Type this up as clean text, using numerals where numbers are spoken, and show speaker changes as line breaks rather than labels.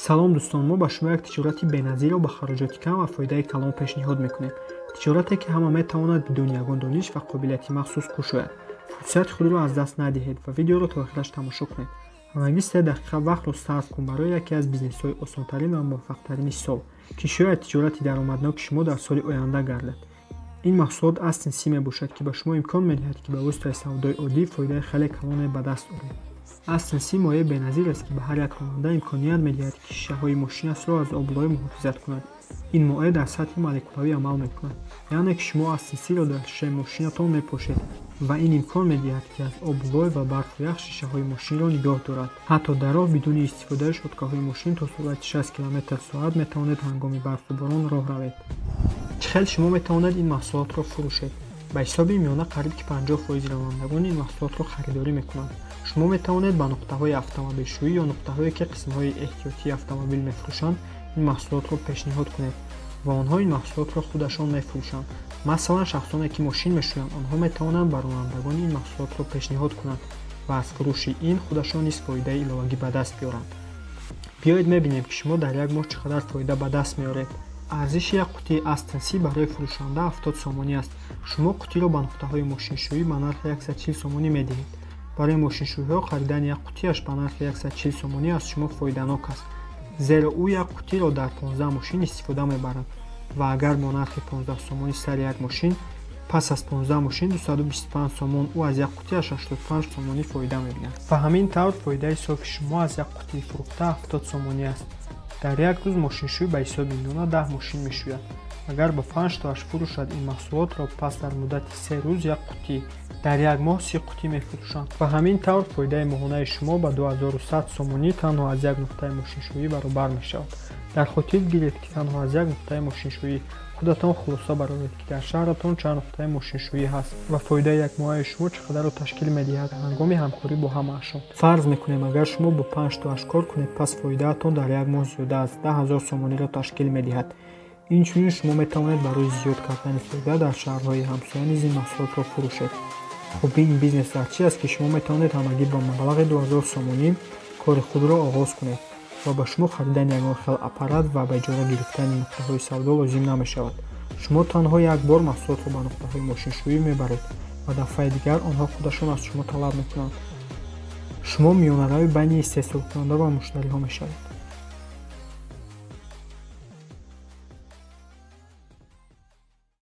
Салом дӯстон, мо ба шумо як тиҷорати беназирро ба хароҷоти кам ва фоидаи калон пешниҳод мекунем. Тиҷорате, ки ҳама метавонад бидуни ягон дониш ва қобилияти махсус кушояд. Фурсати худро аз даст надиҳед ва видеоро то охираш тамошо кунед. Ҳамагӣ 3 дақиқа вақтро сарф кун барои яке аз бизнесҳои осонтарин ва муваффақтарини сол, ки шояд тиҷорати даромадноки шумо дар соли оянда гардад. Ин маҳсулот Астин Си мебошад, ки ба шумо имкон медиҳад, ки ба воситаи савдои оддӣ фоидаи хеле калоне ба даст оред. Астин Си моеъи беназир аст, ки ба ҳар як ронанда имконият медиҳад, ки шишаҳои мошинашро аз обулоӣ муҳофизат кунад. Ин моеъ дар сатҳи молекулавӣ амал мекунад, яъне ки шумо Астин Сиро дар шишаи мошинатон мепошед ва ин имкон медиҳад, ки аз обулой ва барфу ях шишаҳои мошинро нигоҳ дорад. Ҳатто дар роҳ бидуни истифодаи щёткаҳои мошин то суръати 60 км/соат метавонед ҳангоми барфу борон роҳ равед. Чӣ хел шумо метавонед ин маҳсулотро фурӯшед? Ба ҳисоби миёна қариб ки 50% ронандагон ин маҳсулотро харидорӣ мекунанд. Шумо метавонед ба нуқтаҳои автомобилшӯӣ ё нуқтаҳое, ки қисмҳои эҳтиётии автомобил мефурӯшанд, ин маҳсулотро пешниҳод кунед ва онҳо ин маҳсулотро худашон мефурӯшанд. Масалан, шахсоне, ки мошин мешӯянд, онҳо метавонанд ба ронандагон ин маҳсулотро пешниҳод кунанд ва аз фурӯши ин худашон низ фоидаи иловагӣ ба даст биёранд. Биёед мебинем, ки шумо дар як моҳ чӣ қадар фоида ба даст меоред. Арзиши як қутии Астин Си барои фурӯшанда 70 сомонӣ аст. Шумо қутиро ба нуқтаҳои мошиншӯӣ ба нархи 140 сомонӣ медиҳед. Барои мошиншӯиҳо харидани як қутиаш ба нархи 140 сомонӣ аз шумо фоиданок аст, зеро ӯ як қутиро дар 15 мошин истифода мебарад ва агар бо нархи 15 сомонӣ сари як мошин, пас аз 15 мошин 225 сомон, ӯ аз як қутиаш 85 сомонӣ фоида мебинад. Ва ҳамин тавр фоидаи софи шумо аз як қутии фурӯхта 70 сомонӣ аст. Дар як рӯз мошиншӯӣ ба ҳисоби миёна 10 мошин мешӯяд. Агар ба 5 тоаш фурӯшад ин маҳсулотро, пас дар муддати 3 рӯз як қутӣ, дар як моҳ 30 қутӣ мефурӯшанд. Ва ҳамин тавр фоидаи моҳонаи шумо ба 2100 сомонӣ танҳо аз як нуқтаи мошиншӯӣ баробар мешавад. Дар хотир гиред, ки танҳо аз як нуқтаи мошиншӯӣ. Худатон хулоса бароред, ки дар шаҳратон чанд нуқтаи мошиншӯӣ ҳаст ва фоидаи якмоҳаи шумо чӣ қадарро ташкил медиҳад ҳангоми ҳамкорӣ бо ҳамаашон. Фарз мекунем, агар шумо бо 5 тоаш кор кунед, пас фоидаатон дар як моҳ зиёда аз 10 000 сомониро ташкил медиҳад. Инчунин шумо метавонед барои зиёд кардани фоида дар шаҳрҳои ҳамсоя низ ин маҳсулотро фурӯшед. Хубии ин бизнес дар чи аст, ки шумо метавонед ҳамагӣ бо маблағи 2000 сомонӣ кори худро оғоз кунед ва ба шумо харидани ягон хел аппарат ва ба иҷора гирифтани нуқтаҳои савдо лозим намешавад. Шумо танҳо як бор маҳсулотро ба нуқтаҳои мошиншӯӣ мебаред ва дафъаи дигар онҳо худашон аз шумо талаб мекунанд. Шумо миёнарави байни истеҳсолкунанда ва муштариҳо мешавед.